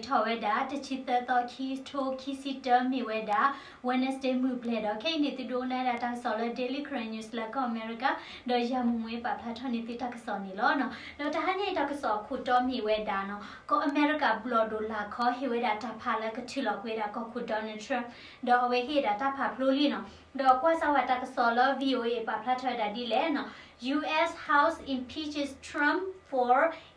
ထီၣ်ဝဲဒၣ် တဆံသၢသီ ခံထိခံဆံတၢ မ့ၢ်ဝဲဒၣ် Wednesday မုၢ်ဘျဲၣ်ဒီး ခဲအံၤန့ၣ် သုဒိကနၣ်ဝဲဒၣ်တၢ်ကစီၣ်လၢ Daily Karen News လၢကီၢ်အမဲရကၤ ဒီးယၤမုၢ်မွေးပာ်ဖျါထီၣ်န့ၢ်သုတၢ်ကစီၣ်န့ၣ်လီၤ. ဒီးတဟါန့ၣ်တၢ်ကစီၣ်အခိၣ်တီမ့ၢ်ဝဲဒၣ်နီၤ ကီၢ်အမဲရကၤဘျီၣ်ဒိၣ်လာ်ခီ ဟ့ၣ်ဝဲဒၣ်တၢ်ဖးလၢကထုးလီၤကွံာ်ဝဲဒၣ်ကီၢ်ခိၣ် Donald Trump ဒီးအဝဲဟ့ၣ်ဒၣ်တၢ်ဖးဖျိလံနီၤ. ဒီးကွၢ်စၢ်ဝဲတၢ်ကစီၣ်လၢ VOA ပာ်ဖျါထီၣ်ဝဲဒၣ်ဒ်လဲၣ်နီၤ U S House impeaches Trump for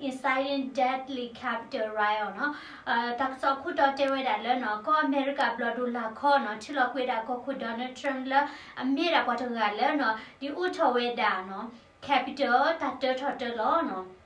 inciting deadly Capitol riot နီၤ. တၢ်ကစီၣ်အခိၣ်တီတဲဝဲဒၣ်လၢနီၤ ကီၢ်အမဲရကၤဘျီၣ်ဒိၣ်လာ်ခီနီၤ ထုးလီၤကွံာ်ဝဲဒၣ်ကီၢ်ခိၣ် Donald Trump လၢအမ့ၢ်ဒၣ်ပှၤတဂၤလၢနီၤ ဒ်အိၣ်ထီၣ်ဝဲဒၣ်နီၤ Capitol တၢ်တၢထီၣ်တၢလီၤနီၤ.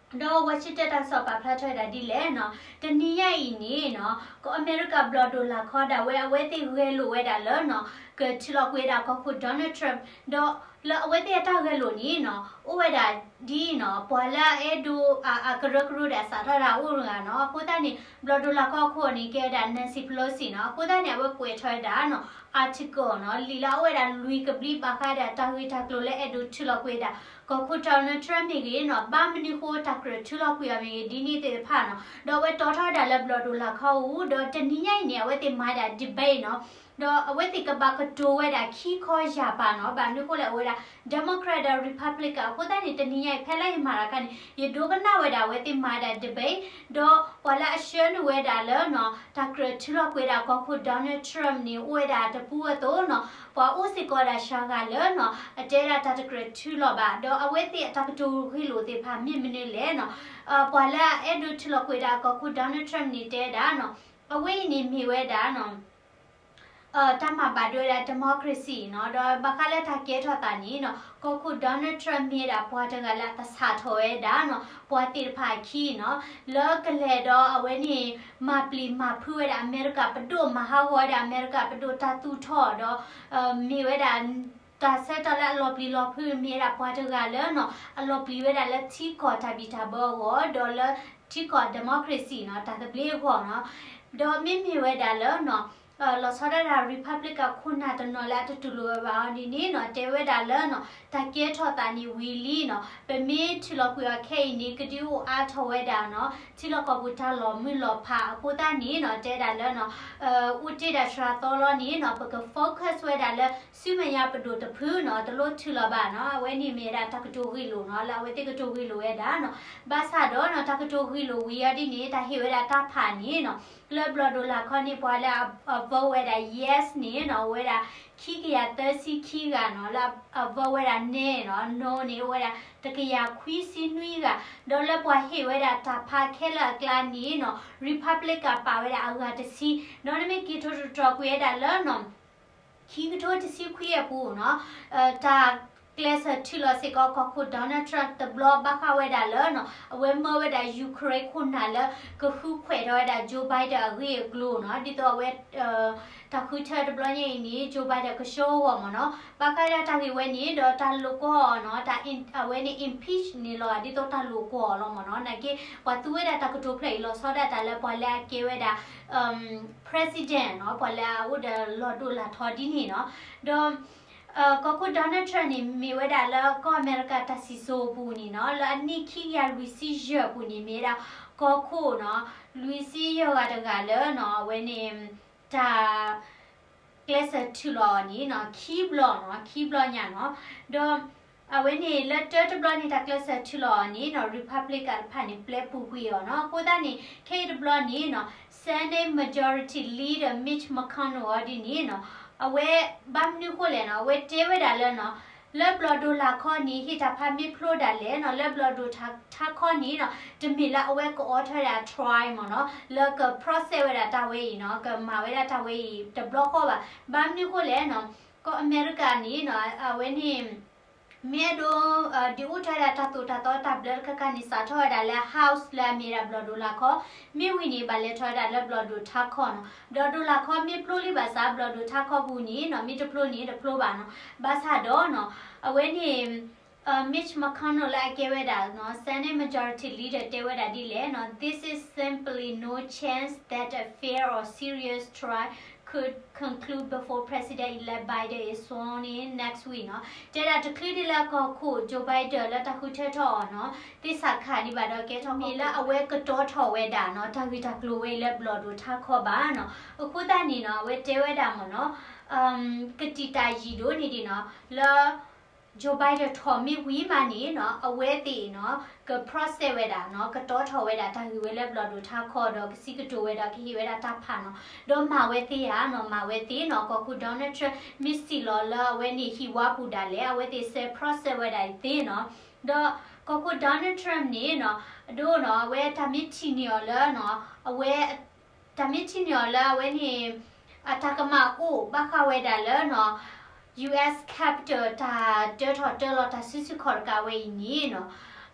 ဒီး Washington တၢ်ကစီၣ်ပာ်ဖျါထီၣ်ဝဲဒၣ်ဒ်လဲၣ်နီၤ တနံၤညါအံၤန့ၣ်နီၤ ကီၢ်အမဲရကၤဘျီၣ်ဒိၣ်လာ်ခီဒၣ်ဝဲ အဝဲသ့ၣ်ဂဲၤလိာ်ဝဲဒၣ်လၢနီၤ ကထုးလီၤကွံာ်ဝဲဒၣ်ကီၢ်ခိၣ် Donald Trump ဒီးလၢအဝဲသ့ၣ်အတၢ်ဂဲၤလိာ်န့ၣ်နီၤ အိၣ်ဝဲဒၣ်ဒ်နီၤ ပှၤလၢအအဲၣ်ဒိးအကရၢကရိဒၣ်စးထီၣ်ဒၣ်အိၣ်တဂၤနီၤ. အဃိသတးန့ၣ် ဘျီၣ်ဒိၣ်လာ်ခီအခိၣ်န့ၣ် ကဲဝဲဒၣ် Nancy Pelosi နီၤ. အဃိသတးန့ၣ် အဝဲကွဲးထီၣ်ဝဲဒၣ်နီၤ article နီၤ လံာ်လၢအအိၣ်ဝဲဒၣ်လွံၢ်ကဘျံးဘၣ်ဃးဒၣ်တၢ်ဂ့ၢ်တၢ်ကျိၤလၢအဲၣ်ဒိးထုးလီၤကွံာ်ဝဲဒၣ် ကီၢ်ခိၣ် Donald Trump မ့ၢ်ဂ့ၤနီၤ ဘၣ်မနုၤဃိတၢ်ကြၢးထုးလီၤကွံာ်အီၤမ့ၢ်ဂ့ၤ ဒ်န့ၣ်သ့ၣ်တဖၣ်နီၤ. ဒီးအဝဲတီထီၣ်ဝဲဒၣ်လၢဘျီၣ်ဒိၣ်လာ်ခီအူ ဒီးတနံၤညါအံၤန့ၣ် အဝဲသ့ၣ်မၤဒၣ် debate နီၤ ဒီးအဝဲသ့ၣ်ကဘၣ်ကတိၤဝဲဒၣ်ခံခီယၢ်ပၤနီၤ. ဘၣ်မနုၤဃိလဲၣ် အဝဲဒၣ် Democrat ဒီး Republican အဃိသတးန့ၣ် တနံၤညါအံၤ ဖဲလၢယမၤတၢ်အခါန့ၣ် ယဒိကနၣ်ဝဲဒၣ်အဝဲသ့ၣ်မၤဒၣ် debate ဒီးပှၤလၢအဆှၢနုာ်ဝဲဒၣ်လၢနီၤ တၢ်ကြၢးထုးလီၤကွံာ်ဝဲဒၣ်ကီၢ်ခိၣ် Donald Trump န့ၣ် အိၣ်ဝဲဒၣ်တပူၤအသိးနီၤ ပှၤအိၣ်စ့ၢ်ကီးဒၣ်စှၤဂၤလၢနီၤ အတဲဒၣ်တၢ်တကြၢးထုးလီၤဘၣ် ဒီးအဝဲသ့ၣ်အတၢ်ကတိၤဂ့ၢ်လိာ်သ့ၣ်တဖၣ်မ့ၢ်မနုၤလဲၣ်နီၤ. ပှၤလၢအအဲၣ်ဒိးထုးလီၤကွံာ်ဝဲဒၣ်ကီၢ်ခိၣ် Donald Trump န့ၣ် တဲဒၣ်နီၤ အဝဲအံၤန့ၣ်မ့ၢ်ဝဲဒၣ်နီၤ တၢ်မၤဘၣ်ဒိဝဲဒၣ် democracy နီၤ. ဒီးဘၣ်ဃးလၢတၢ်ကဲထီၣ်သးန့ၣ်နီၤ ကီၢ်ခိၣ် Donald Trump မ့ၢ်ဝဲဒၣ်ပှၤတဂၤလၢအသဆၣ်ထီၣ်ဝဲဒၣ်နီၤ ပှၤသ့ၣ်တဖၣ်အခံနီၤ လၢကလဲၤဒီးအဝဲန့ၣ် မၤပျံၤမၤဖုးဝဲဒၣ်အမဲရကၤပဒိၣ် မၤဟးဂီၤဝဲဒၣ်အမဲရကၤပဒိၣ်တၢ်သူၣ်ထီၣ်ဒီး မ့ၢ်ဝဲဒၣ် တၢ်ဆၢကတီၢ်လၢအလီၤပျံၤလီၤဖုး မ့ၢ်ဝဲဒၣ်ပှၤတဂၤလၢနီၤ အလီၤပျံၤဝဲဒၣ်လၢထံကီၢ်တၢ်ဘံၣ်တၢ်ဘၢအဂီၢ် ဒီးလၢထံကီၢ် democracy နီၤ တၢ်သဘျ့အဂီၢ်နီၤ. ဒီးမ့မ့ၢ်ဝဲဒၣ်လၢနီၤ လီၤဆီဒၣ်တၢ် Republican ခိၣ်နၢ်တနီၤလၢအတတူၢ်လိာ်ဝဲဘၣ်အီၤဒ်န့ၣ်နီၤ တဲဝဲဒၣ်လၢနီၤ တၢ်ကဲထီၣ်သးန့ၣ်ဝံၤလံနီၤ ပမ့ၢ်ထုးလီၤကွံာ်အီၤခဲအံၤန့ၣ် ကဒုးအိၣ်အါထီၣ်ဝဲဒၣ်နီၤ ထံလီၢ်ကီၢ်ပူၤတၢ်လီၤမုၢ်လီၤဖးအဃိသတးန့ၣ်နီၤ တဲဒၣ်လၢနီၤ အိၣ်တ့ၢ်ဒၣ်စှၤသီလီၤန့ၣ်နီၤ ပက focus ဝဲဒၣ်လၢ ဆူမဲာ်ညါပဒိၣ်တဖုနီၤ တလိၣ်ထုးလီၤဘၣ်နီၤ. အဝဲန့ၣ်မ့ၢ်ဝဲဒၣ်တၢ်ကတိၤဂ့ၢ်လိာ်နီၤ လၢအဝဲသ့ၣ်ကတိၤဂ့ၢ်လိာ်ဝဲဒၣ်နီၤ. ဘၣ်ဆၣ်ဒီးနီၤ တၢ်ကတိၤဂ့ၢ်လိာ်ဝံၤအီၤဒ်န့ၣ် တၢ်ဟ့ၣ်ဝဲဒၣ်တၢ်ဖးန့ၣ်နီၤ လၢဘျီၣ်ဒိၣ်လာ်ခီန့ၣ် ပှၤလၢအ vote ဝဲဒၣ် yes န့ၣ်နီၤ အိၣ်ဝဲဒၣ် ခံကယၤသၢဆံခံဂၤနီၤ လၢအ vote ဝဲဒၣ် nay နီၤ no န့ၣ် အိၣ်ဝဲဒၣ် တကယၤခွံဆံနွံဂၤ ဒီးလၢပှၤဟ့ၣ်ဝဲဒၣ်တၢ်ဖးခဲလၢာ်အကျါန့ၣ်နီၤ Republican ပာ်ဝဲဒၣ်အဂၤတဆံ ဒီးနမ့ၢ်က့ၤထိၣ်သတြီၤကွံာ်ဝဲဒၣ်လၢနီၤ ခံကထိတဆံခွံအပူၤနီၤ တၢ်ကျဲးစၢးထုးလီၤစ့ၢ်ကီးကီၢ်ခိၣ် Donald Trump တဘျီဘၣ်ဃးဝဲဒၣ်လၢနီၤ အဝဲမၢဝဲဒၣ် Ukraine ခိၣ်နၢ်လၢ ကဃုခွဲးထီၣ်ဝဲဒၣ် Joe Biden အဂ့ၢ်အကျိၤနီၤ ဒ်သိးအဝဲ တၢ်ဃုထၢတဘျီညါအံၤန့ၣ် Joe Biden ကဆှီဂီၢ်မ့ၢ်နီၤ ဘၣ်ဃးဒၣ်တၢ်ဂ့ၢ်ဝဲန့ၣ် ဒီးတၢ်လိာ်ကွီၢ်အီၤနီၤ တၢ် အဝဲန့ၣ် impeach န့ၣ်လီၤ ဒ်သိးတၢ်လိာ်ကွီၢ်အီၤလီၤမ့ၢ်နီၤ နာ်က့ ပှၤသူဝဲဒၣ်တၢ်ကတိၤဖျၢၣ်အံၤ လီၤဆီဒၣ်တၢ်လၢပှၤလၢအကဲဝဲဒၣ် president နီၤ ပှၤလၢအအိၣ်ဒီးလီၤဒိၣ်လၢ်ထီဒ်န့ၣ်နီၤ ဒီး ကီၢ်ခိၣ် Donald Trump န့ၣ် မ့ၢ်ဝဲဒၣ်လၢကီၢ်အမဲရကၤတၢ်စံၣ်စိၤအပူၤန့ၣ်နီၤ လၢအနံၣ်ခံကယၤလွံၢ်ဆံယဲၢ်အပူၤန့ၣ် မ့ၢ်ဝဲဒၣ်ကီၢ်ခိၣ်နီၤ လွံၢ်ဆံယဲၢ်ဂၤတဂၤလၢနီၤ အဝဲန့ၣ် တၢ် ကျဲးစၢးထုးလီၤအီၤန့ၣ်နီၤ ခံဘျီနီၤ ခံဘျီညါနီၤ ဒီး အဝဲန့ၣ်လၢတၢတဘျီန့ၣ် တၢ်ကျဲးစၢးထုးလီၤအီၤန့ၣ်နီၤ Republican တဖၣ်န့ၣ် ပျဲပူၤကွံာ်အီၤနီၤ အဃိသတးန့ၣ် ခဲအံၤတဘျီန့ၣ်နီၤ Senate Majority Leader Mitch McConnell အီၤဒ်န့ၣ်နီၤ အဝဲ ဘၣ်မနုၤဃိလဲၣ်နီၤ အဝဲတဲဝဲဒၣ်လၢနီၤ လၢဘျီၣ်ဒိၣ်လာ်ခီန့ၣ် ဟ့ၣ်တၢ်ဖးမ့ၢ်ဖျိဒၣ်လဲာ်နီၤ လၢဘျီၣ်ဒိၣ်ထါခီန့ၣ်နီၤ တမ့ၢ်လၢအဝဲကအိးထီၣ်ဝဲဒၣ် trial မ့ၢ်နီၤ လၢက process ဝဲဒၣ်တၢ်ဝဲအံၤနီၤ ကမၤဝဲဒၣ်တၢ်ဝဲအံၤတဘျီဃီဘၣ်. ဘၣ်မနုၤဃိလဲၣ်နီၤ ကီၢ်အမဲရကၤန့ၣ်နီၤ အဝဲန့ၣ် မ့ၢ်အဲၣ်ဒိး ဒုးအိၣ်ထီၣ်ဝဲဒၣ်တၢ်သိၣ်တၢ်သီတၢ်ဘျၢတခါခါန့ၣ် စးထီၣ်ဝဲဒၣ်လၢ House လၢအမ့ၢ်ဒၣ်ဘျီၣ်ဒိၣ်လာ်ခီ မ့ၢ်ဝံၤန့ၣ် ဘၣ်လဲၤထီၣ်ဝဲဒၣ်လၢဘျီၣ်ဒိၣ်ထါခီနီၤ ဘျီၣ်ဒိၣ်လာ်ခီမ့ၢ်ဖျိလံဘၣ်ဆၣ် ဘျီၣ်ဒိၣ်ထါခီပူၤန့ၣ်နီၤ မ့ၢ်တဖျိန့ၣ်တဖျိဘၣ်နီၤ ဘၣ်ဆၣ်ဒီးနီၤ အဝဲန့ၣ် Mitch McConnell လၢအကဲဝဲဒၣ်နီၤ Senate Majority Leader တဲဝဲဒၣ်ဒ်လဲၣ်နီၤ This is simply no chance that a fair or serious trial could conclude before President-elect Biden is sworn in next week နီၤ. တဲဒၣ်တချုးဒ်လၢကီၢ်ခိၣ် Joe Biden လၢတၢ်ဃုထၢထီၣ်အီၤနီၤ သ့ၣ်စးခးဒံးဘၣ်ဒီးကဲထီၣ်မ့ၢ်လၢအဝဲကတီထီၣ်ဝဲဒၣ်နီၤ တၢ်ဂ့ၢ်တၢ်ကျိၤဝဲအံၤလၢဘျီၣ်ဒိၣ်ထါခီဘၣ်နီၤ. အဃိသတးန့ၣ်နီၤ အဝဲတဲဝဲဒၣ်မ့ၢ်နီၤ ကတံာ်တာ်ယံာ်ဒိၣ်န့ၣ်ဒံးနီၤ လၢ Joe Biden ထီၣ်မ့ၢ်ဝံၤမးန့ၣ်နီၤ အဝဲသ့ၣ်နီၤ က process ဝဲဒၣ်နီၤ ကတီထီၣ်ဝဲဒၣ်တၢ်ဂ့ၢ်ဝဲလၢဘျီၣ်ဒိၣ်ထါခီဒီး ကစံးကတိၤဝဲဒီးကဟ့ၣ်ဝဲဒၣ်တၢ်ဖးနီၤ ဒီးမၤဝဲသ့ဧါနီၤ မၤဝဲသ့နီၤ ကီၢ်ခိၣ် Donald Trump မ့ၢ်စံၣ်လီၤလၢအဝဲန့ၣ်ဟံၣ်ဝါပူၤဒၣ်လဲာ် အဝဲသ့ၣ်ဆဲး process ဝဲဒၣ်အံၤသ့နီၤ. ဒီးကီၢ်ခိၣ် Donald Trump န့ၣ်နီၤ အဒိနီၤ အဝဲတၢ်မ့ၢ်ထံၣ်န့ၢ်အီၤလၢနီၤ အဝဲ တၢ်မ့ၢ်ထံၣ်န့ၢ်အီၤလၢအဝဲန့ၣ် အတၢ်ကမၣ်အိၣ်ဘၣ်ဃးဝဲဒၣ်လၢနီၤ U S Capitol တၢ်တၢထီၣ်တၢလီၤတၢ်စုဆူၣ်ခီၣ်တကးဝဲအံၤန့ၣ်နီၤ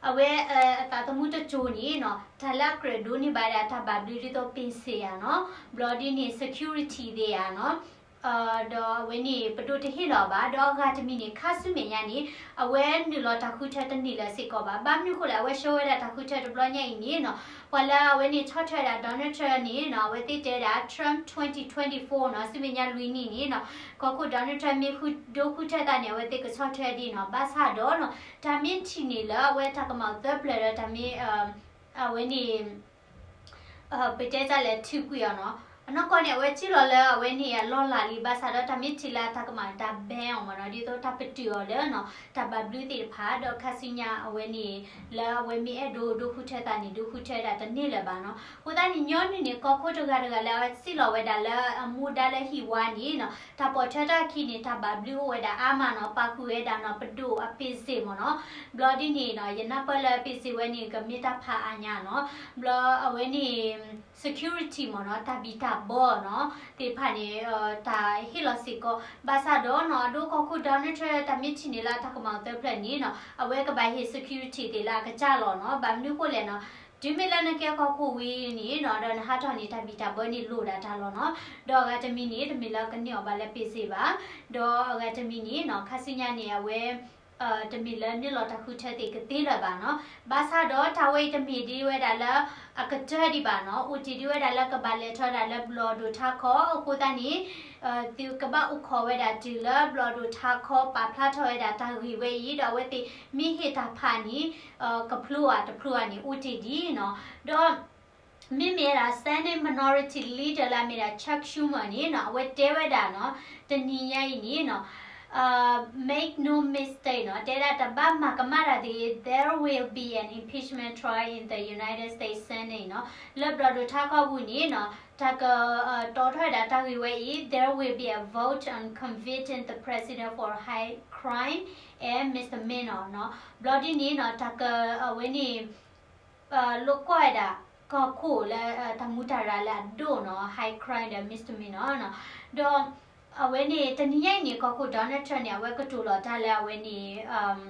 အဝဲအသးသမူတစိၤန့ၣ်နီၤ တၢ်လၢအကြၢးဒိးန့ၢ်ဘၣ်ဒၣ်တၢ်ဘၣ်ဘျုးဒ်သိး ပ့ၢ်စ့ၣ်ဧါနီၤ ဘျီဒ်န့ၣ် security သ့ၣ်ဧါနီၤ ဒီးအဝဲန့ၣ် ပဒိၣ်တဟ့ၣ်လီၤဘၣ် ဒီးအဂၤတမံၤန့ၣ် ခါဆူမဲာ်ညါန့ၣ် အဝဲနုာ်လီၤတၢ်ဃုထၢတန့ၢ်လၢၤစ့ၢ်ကီးဘၣ်. ဘၣ်မနုၤအဃိလဲၣ် အဝဲဆှၢဝဲဒၣ်တၢ်ဃုထၢတဘျီညါအံၤန့ၣ်နီၤ ပှၤလၢအဝဲန့ၣ်ဆီၣ်ထွဲဒၣ် Donald Trump န့ၣ်နီၤ အဝဲသ့ၣ်တဲဒၣ် Trump twenty twenty-four နီၤ ဆူမဲာ်ညါလွံၢ်နံၣ်န့ၣ်နီၤ ကီၢ်ခိၣ် Donald Trump မ့ၢ်ဃုဒိဃုထၢသးန့ၣ် အဝဲသ့ၣ်ကဆီၣ်ထွဲဒ်နီၤ ဘၣ်ဆၣ်ဒီးနီၤ တၢ်မ့ၢ်ထံၣ်န့ၢ်လၢအဝဲတၢ်ကမၣ်အိၣ်သၢဖျၢၣ်ဒီးတၢ်မ့ၢ် အဝဲန့ၣ် ပတဲတၢ်လဲၤထုးကွံာ်အီၤနီၤ အနီၢ်ကီၢ်န့ၣ် အဝဲစံၣ်လီၤလၢအဝဲန့ၣ်အလီၢ်လၤလံ ဘၣ်ဆၣ်ဒီးတၢ်မ့ၢ်ထံၣ်လၢအတၢ်ကမၣ်တၢ် ban အီၤမ့ၢ်နီၤ ဒ်သိးတၢ်ပတုာ်အီၤလၢနီၤ တၢ်ဘၣ်ဘျုးသ့ၣ်တဖၣ် ဒီးခါဆူညါအဝဲန့ၣ် လၢအဝဲမ့ၢ်အဲၣ်ဒိးဒိဃုထၢသးန့ၣ် ဒိဃုထၢဒၣ်တန့ၢ်လၢၤဘၣ်နီၤ. အဃိသတးန့ၣ် ညီနုၢ်န့ၣ် ကီၢ်ခိၣ်တဂၤတဂၤလၢအဝဲစံၣ်လီၤဝဲဒၣ်လၢအမူဒါလၢဟံၣ်ဝါန့ၣ်နီၤ တၢ်ပိာ်ထွဲတၢ်ခံန့ၣ် တၢ်ဘၣ်ဘျုးအိၣ်ဝဲဒၣ်အါမးနီၤ ပာ်ဃုာ်ဝဲဒၣ်နီၤ ပဒိၣ်အပ့ၢ်စ့ၣ်မ့ၢ်နီၤ ဘျီဒ်န့ၣ်နီၤ ယနၢ်ပၢၢ်လၢပ့ၢ်စ့ၣ်ဝဲန့ၣ် ကမ့ၢ်တၢ်ဖးအါညါနီၤ ဘျီအဝဲန့ၣ် security မ့ၢ်နီၤ တၢ်ဘံၣ်တၢ်ဘၢနီၤ သ့ၣ်တဖၣ်န့ၣ် တၢ်ဟ့ၣ်လီၤစ့ၢ်ကီး ဘၣ်ဆၣ်ဒီးနီၤ အဒိကီၢ်ခိၣ် Donald Trump တၢ်မ့ၢ်ထံၣ်န့ၢ်လၢအတၢ်ကမၣ်အိၣ်သၢဖျၢၣ်န့ၣ်နီၤ အဝဲကဘၣ်ဟ့ၣ် security သ့ၣ်လၢအကစၢ်လီၤနီၤ ဘၣ်မနုၤအဃိလဲၣ်နီၤ တုၤမ့ၢ်လၢနကဲကီၢ်ခိၣ်ဝံၤန့ၣ်နီၤ ဒီးနဟးထီၣ်န့ၣ် တၢ်ဘံၣ်တၢ်ဘၢန့ၣ်လိၣ်ဒၣ်တၢ်လီၤနီၤ ဒီးအဂၤတမံၤန့ၣ် တမ့ၢ်လၢကန့ၢ်အီၤဘၣ်လၢပ့ၢ်စ့ၣ်ဘၣ် ဒီးအဂၤတမံၤန့ၣ်နီၤ ခါဆူညါန့ၣ် အဝဲ တမ့ၢ်လၢနုာ်လီၤတၢ်ဃုထၢသ့ၣ်ကသ့လၢၤဘၣ်နီၤ ဘၣ်ဆၣ်ဒီးတၢ်ဝဲအံၤတမ့ၢ်ဒ်ဝဲဒၣ်လၢ အကတၢၢ်ဒံးဘၣ်နီၤ အိၣ်တ့ၢ်ဒံးဝဲဒၣ်လၢကဘၣ်လဲၤထီၣ်ဝဲဒၣ်လၢဘျီၣ်ဒိၣ်ထါခီ အဃိသတးန့ၣ် သုကဘၣ်အိၣ်ခိးဝဲဒၣ်တုၤလၢဘျီၣ်ဒိၣ်ထါခီ ပာ်ဖျါထီၣ်ဝဲဒၣ်တၢ်ဂ့ၢ်ဝဲအံၤ ဒီးအဝဲသ့ၣ်မ့ၢ်ဟ့ၣ်တၢ်ဖးန့ၣ် ကဖျိအီၤတဖျိအီၤန့ၣ်အိၣ်တ့ၢ်ဒံးနီၤ ဒီး မ့မ့ၢ်ဝဲဒၣ် Senate Minority Leader လၢအမ့ၢ်ဒၣ် Chuck Schumer န့ၣ်နီၤ အဝဲတဲဝဲဒၣ်နီၤ တနံၤညါအံၤန့ၣ်နီၤ make no mistake နီၤ တဲဒၣ်တဘၣ်မၤကမၣ်တၢ်သ့ there will be an impeachment trial in the United States Senate နီၤ လၢဘျီၣ်ဒိၣ်ထါခီပူၤန့ၣ်နီၤ တၢ်က တီထီၣ်ဝဲဒၣ်တၢ်ဂ့ၢ်ဝဲအံၤ there will be a vote on convicting the president for high crime and misdemeanor နီၤ ဘျီဒ်န့ၣ်နီၤ တၢ်က အဝဲန့ၣ် လိာ်ကွီၢ်ဝဲဒၣ် ကီၢ်ခိၣ်လၢ တၢ်မူတၢ်ရၢ်လၢအဒိၣ်နီၤ high crime ဒီး misdemeanor နီၤ ဒီး အဝဲန့ၣ် တနံၤညါအံၤန့ၣ် ကီၢ်ခိၣ် Donald Trump န့ၣ် အဝဲကတိၤလီၤတၢ်လၢအဝဲန့ၣ်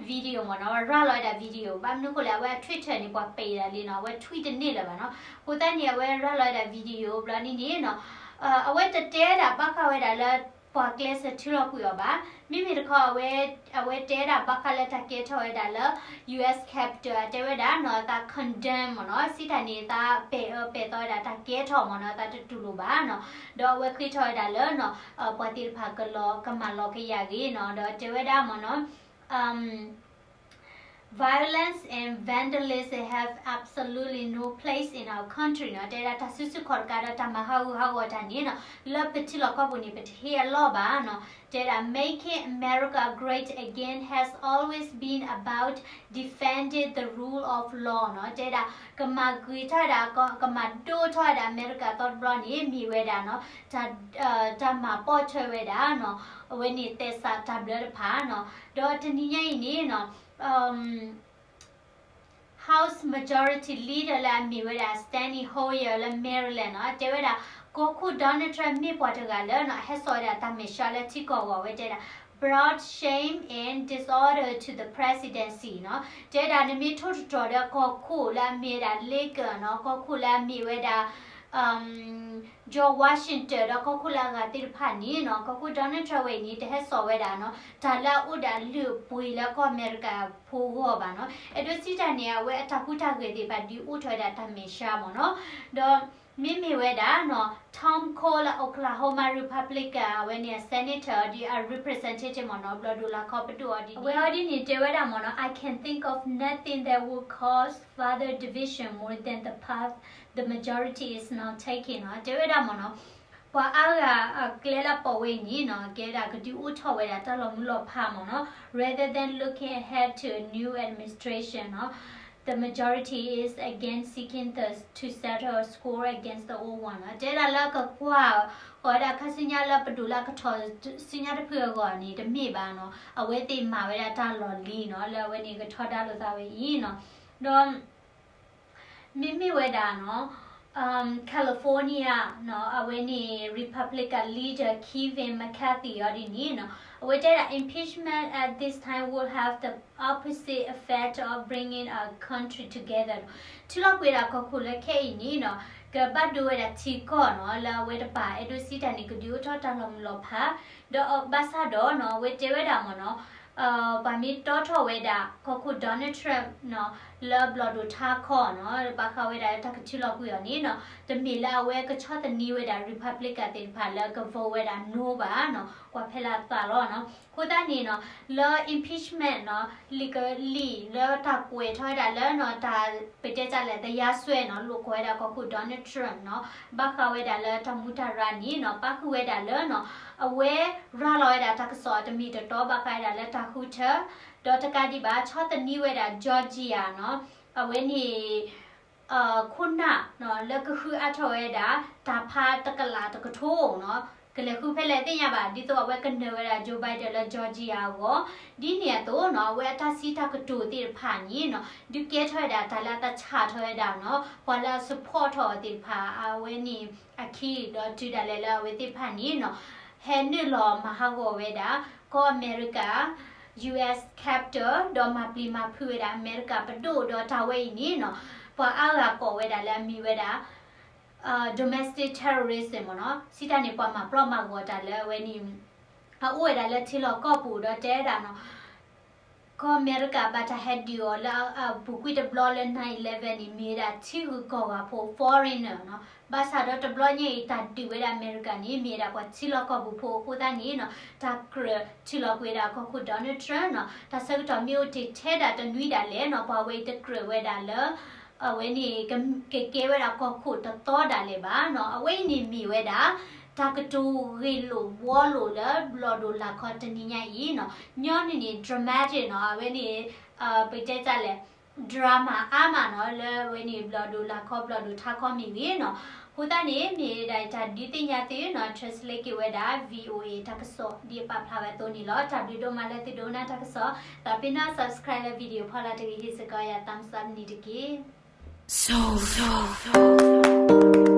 video မ့ၢ်နီၤ အဝဲရၤလီၤဝဲဒၣ် video ဘၣ်မနုၤအဃိလဲၣ် အဝဲအ Twitter န့ၣ် ပှၤပဲာ်ဒၣ်လံနီၤ အဝဲ tweet တန့ၢ်လၢၤဘၣ်နီၤ အဃိသတးန့ၣ် အဝဲရၤလီၤဝဲဒၣ် video ဘျီဒ်န့ၣ်နီၤ အဝဲတတဲဒၣ်ဘၣ်ဃးဝဲဒၣ်လၢ ပှၤကျဲးစၢးထုးလီၤကွံာ်အီၤဘၣ်. မ့မ့ၢ်တခီ အဝဲတဲဒၣ်ဘၣ်ဃးလၢတၢ်ကဲထီၣ်ဝဲဒၣ်လၢ U S Capitol အတဲဝဲဒၣ်နီၤ အသး condemn မ့ၢ်နီၤ စံးတၢ်န့ၣ် အသးပဲာ်အၢပဲာ်သီဝဲဒၣ်တၢ်ကဲထီၣ်မ့ၢ်နီၤ အသးတတူၢ်လိာ်ဘၣ်နီၤ ဒီးအဝဲဃ့ထီၣ်ဝဲဒၣ်လၢနီၤ ပှၤသ့ၣ်တဖၣ်ကလီၤကမၣ်လီၤကယၤဂ့ၤနီၤ ဒီးတဲဝဲဒၣ်မ့ၢ်နီၤ Violence and vandalism have absolutely no place in our country နီၤ တဲဒၣ်တၢ်စုဆူၣ်ခီၣ်တကးဒီး တၢ်မၤဟးဂူာ်ဟးဂီၤတၢ်န့ၣ်နီၤ လၢပထံလီၢ်ကီၢ်ပူၤန့ၣ် ပတဟ့ၣ်အလီၢ်ဘၣ်နီၤ တဲဒၣ် Making America Great Again has always been about defending the rule of law နီၤ တဲဒၣ် ကမၤဂ့ၤထီၣ်ဝဲဒၣ် ကမၤဒိၣ်ထီၣ်ဝဲဒၣ် အမဲရကၤသီတဘျီန့ၣ် မ့ၢ်ဝဲဒၣ်နီၤ တၢ်မၤပိာ်ထွဲဝဲဒၣ်နီၤ အဝဲန့ၣ်သဲစးတၢ်ဘျၢတဖၣ်နီၤ ဒီးတနံၤညါအံၤန့ၣ်နီၤ House Majority Leader လၢအမ့ၢ်ဝဲဒၣ် Steny Hoyer လၢ Maryland နီၤ တဲဝဲဒၣ် ကီၢ်ခိၣ် Donald Trump မ့ၢ်ပှၤတဂၤလၢနီၤ ဟဲစိာ်ဝဲဒၣ်တၢ်မဲာ်ဆှးလၢထံကီၢ်အဂီၢ် အဝဲတဲဒၣ် brought shame and dishonor to the presidency နီၤ တဲဝဲဒၣ် နမ့ၢ်ထိၣ်သတြီၤဒီးကီၢ်ခိၣ်လၢအမ့ၢ်ဝဲဒၣ် Lincoln နီၤ ကီၢ်ခိၣ်လၢအမ့ၢ်ဝဲဒၣ် George Washington ဒီးကီၢ်ခိၣ်လၢအဂၤသ့ၣ်တဖၣ်န့ၣ်နီၤ ကီၢ်ခိၣ် Donald Trump ဝဲအံၤန့ၣ် တဟဲစိာ်ဝဲဒၣ်နီၤ တၢ်လၢအအိၣ်ဒီးအလုၢ်အပှ့ၤလၢကီၢ်အမဲရကၤဖိအဂီၢ်ဘၣ်နီၤ အဲၣ်ဒိးစံးတၢ်န့ၣ် အဝဲအတၢ်ဟူးတၢ်ဂဲၤသ့ၣ်တဖၣ်ဒုးအိၣ်ထီၣ်ဝဲဒၣ်တၢ်မဲာ်ဆှးမ့ၢ်နီၤ ဒီး မ့မ့ၢ်ဝဲဒၣ်နီၤ Tom Cole လၢ Oklahoma Republican အဝဲန့ၣ် senator ဒ်အ representative မ့ၢ်နီၤ ဘျီၣ်ဒိၣ်လာ်ခီပဒိၣ်အီၤဒ်န့ၣ် အဝဲအီၤဒ်န့ၣ် တဲဝဲဒၣ်မ့ၢ်နီၤ I can think of nothing that would cause further division more than the path the majority is now taking နီၤ တဲဝဲဒၣ်မ့ၢ်နီၤ ပှၤအါဂၤအကျဲလၢအပိာ်ဝဲအံၤန့ၣ်နီၤ ကဲဒၣ်ကဒုးအိၣ်ထီၣ်ဝဲဒၣ်တၢ်လီၤမုၢ်လီၤဖးမ့ၢ်နီၤ rather than looking ahead to a new administration နီၤ the majority is again seeking the, to settle a score against the old one နီၤ တဲဒၣ်လၢကကွၢ်ဃီၤဝဲဒၣ်ခါဆူညါလၢပဒိၣ်လၢအကထီၣ်ဆူညါတဖုအဂီၢ်န့ၣ် တမ့ၢ်ဘၣ်နီၤ အဝဲသ့ၣ်မၤဝဲဒၣ်တၢ်လီၢ်လံၤနီၤ လၢအဝဲန့ၣ်ကထီဒါလိာ်သးဝဲအံၤနီၤ ဒီး မ့မ့ၢ်ဝဲဒၣ်နီၤ California နီၤ အဝဲန့ၣ် Republican leader Kevin McCarthy အီၤဒ်န့ၣ်နီၤ အဝဲတဲဒၣ် impeachment at this time will have the opposite effect of bringing a country together နီၤ ထံလီၤကွံာ်ဒၣ်ကီၢ်ခိၣ်လၢခဲအံၤန့ၣ်နီၤ ကဘၣ်ဒိဝဲဒၣ်ထံကီၢ်နီၤ လၢအဝဲတပၤအဲၣ်ဒိးစံးတၢ်န့ၣ် ကဒုးအိၣ်ထီၣ်တၢ်လီၤမုၢ်လီၤဖး ဒီးဘၣ်ဆၣ်ဒီးနီၤ အဝဲတဲဝဲဒၣ်မ့ၢ်နီၤ ပှၤမ့ၢ်တီထီၣ်ဝဲဒၣ် ကီၢ်ခိၣ် Donald Trump နီၤ လၢဘျီၣ်ဒိၣ်ထါခီနီၤ ဘၣ်ဃးဝဲဒၣ်လၢတၢ်ကထံလီၤကွံာ်အီၤန့ၣ်နီၤ တမ့ၢ်လၢအဝဲကဆီၣ်သနံးဝဲဒၣ် Republican သ့ၣ်တဖၣ်လၢက vote ဝဲဒၣ် no ဘၣ်နီၤ ကွၢ်ဖဲလၢအသးလီၤနီၤ အဃိသတးန့ၣ်နီၤ လၢ impeachment နီၤ လံာ်ကလံာ်လၢတၢ်ကွဲးထီၣ်ဝဲဒၣ်လၢနီၤ တၢ်ပတဲတၢ်လဲၣ် တရားစွဲနီၤ လိာ်ကွီၢ်ဝဲဒၣ်ကီၢ်ခိၣ် Donald Trump နီၤ ဘၣ်ဃးဝဲဒၣ်လၢတၢ်မူတၢ်ရၢ်န့ၣ်နီၤ ပၣ်ဃုာ်ဝဲဒၣ်လၢနီၤ အဝဲရၤလီၤဝဲဒၣ်တၢ်ကစီၣ်အတမ့ၢ်တတီ ဘၣ်ဃးဝဲဒၣ်လၢတၢ်ဃုထၢ ဒီးတကးဒံးဘၣ် ဆီၣ်သနံးဝဲဒၣ် Georgia နီၤ အဝဲန့ၣ် ခိၣ်နၢ်နီၤ လၢကဃုအါထီၣ်ဝဲဒၣ် တၢ်ဖးတကလးတကထိနီၤ ကလဲၤဃုဖဲလဲၣ်သ့ၣ်ညါဘၣ် ဒ်သိးအဝဲကနၢၤဝဲဒၣ် Joe Biden လၢ Georgia အဂီၢ် ဒ်န့ၣ်အသိးနီၤ အဝဲအတၢ်စံးတၢ်ကတိၤသ့ၣ်တဖၣ်န့ၣ်နီၤ ဒုးကဲထီၣ်ဝဲဒၣ်တၢ်လၢအသးဆးထီၣ်ဝဲဒၣ်နီၤ ပှၤလၢအ support ထီၣ်အီၤသ့ၣ်တဖၣ် အဝဲန့ၣ်အခံ ဒီးတုၤဒၣ်လဲာ်လၢအဝဲသ့ၣ်တဖၣ်န့ၣ်နီၤ ဟဲနုာ်လီၤမၤဟးဂီၤဝဲဒၣ် ကီၢ်အမဲရကၤ US Capitol ဒီးမၤပျံၤမၤဖုးဝဲဒၣ်အမဲရကၤပဒိၣ် ဒီးတၢ်ဝဲအံၤန့ၣ်နီၤ ပှၤအါဂၤကိးဝဲဒၣ်လၢအမ့ၢ်ဝဲဒၣ် domestic terrorism မ့ၢ်နီၤ စံးတၢ်န့ၣ် ပှၤမၤပျီမၤဂီၤတၢ်လၢအဝဲန့ၣ် အအိၣ်ဝဲဒၣ်လၢထံလီၢ်ကီၢ်ပူၤဒီးတဲဝဲဒၣ်နီၤ ကီၢ်အမဲရကၤဘၣ်တၢ်ဟဲဒုးအီၤလၢအပူၤကွံာ်တဘျီလၢ nine eleven န့ၣ် မ့ၢ်ဝဲဒၣ်ထံဂုၤကီၢ်ဂၤဖိ foreigner နီၤ ဘၣ်ဆၣ်ဒီးတဘျီညါအံၤ တၢ်ဒုးဝဲဒၣ်အမဲရကၤန့ၣ် မ့ၢ်ဝဲဒၣ်ပှၤထံလီၢ်ကီၢ်ပူၤဖိအဃိသတးန့ၣ်နီၤ တၢ်ကြၢးထံလီၤကွံာ်ဝဲဒၣ်ကီၢ်ခိၣ် Donald Trump နီၤ တၢ်ဆၢကတီၢ်မ့ၢ်အိၣ်တ့ၢ်ထဲဒၣ်တနွံဒၣ်လဲာ်နီၤ ပှၤဝဲအံၤတကြၢးဝဲဒၣ်လၢ အဝဲန့ၣ် ကကဲဝဲဒၣ်ကီၢ်ခိၣ်တသီဒၣ်လဲာ်ဘၣ်နီၤ အဝဲအံၤန့ၣ်မ့ၢ်ဝဲဒၣ် တၢ်ကတိၤဂ့ၢ်လိာ်ဘှီလိာ်လၢဘျီၣ်ဒိၣ်လာ်ခီတနံၤညါအံၤနီၤ ညီနုၢ်န့ၣ် dramatic နီၤ အဝဲန့ၣ် ပတဲတၢ်လဲၣ် drama အါမးနီၤ လၢအဝဲန့ၣ် ဘျီၣ်ဒိၣ်လာ်ခီ ဘျီၣ်ဒိၣ်ထါခီမ့ၢ်ဂ့ၤနီၤ အဃိသတးန့ၣ် မ့ၢ်ဒၣ်တၢ်ဒုးသ့ၣ်ညါသုနီၤ translate က့ၤဝဲဒၣ် VOA တၢ်ကစီၣ်ဒ်အပာ်ဖျါဝဲအသိးန့ၣ်လီၤ. တၢ်ဘျုးဒိၣ်မးလၢသုဒိကနၣ်တၢ်ကစီၣ် သးပ့ၤနီၣ် subscribe လၢ video ဖီလာ်တဂ့ၤ ဟ့ၣ်စ့ၢ်ကီးယၤ thumbs up န့ၣ်တက့ၢ်.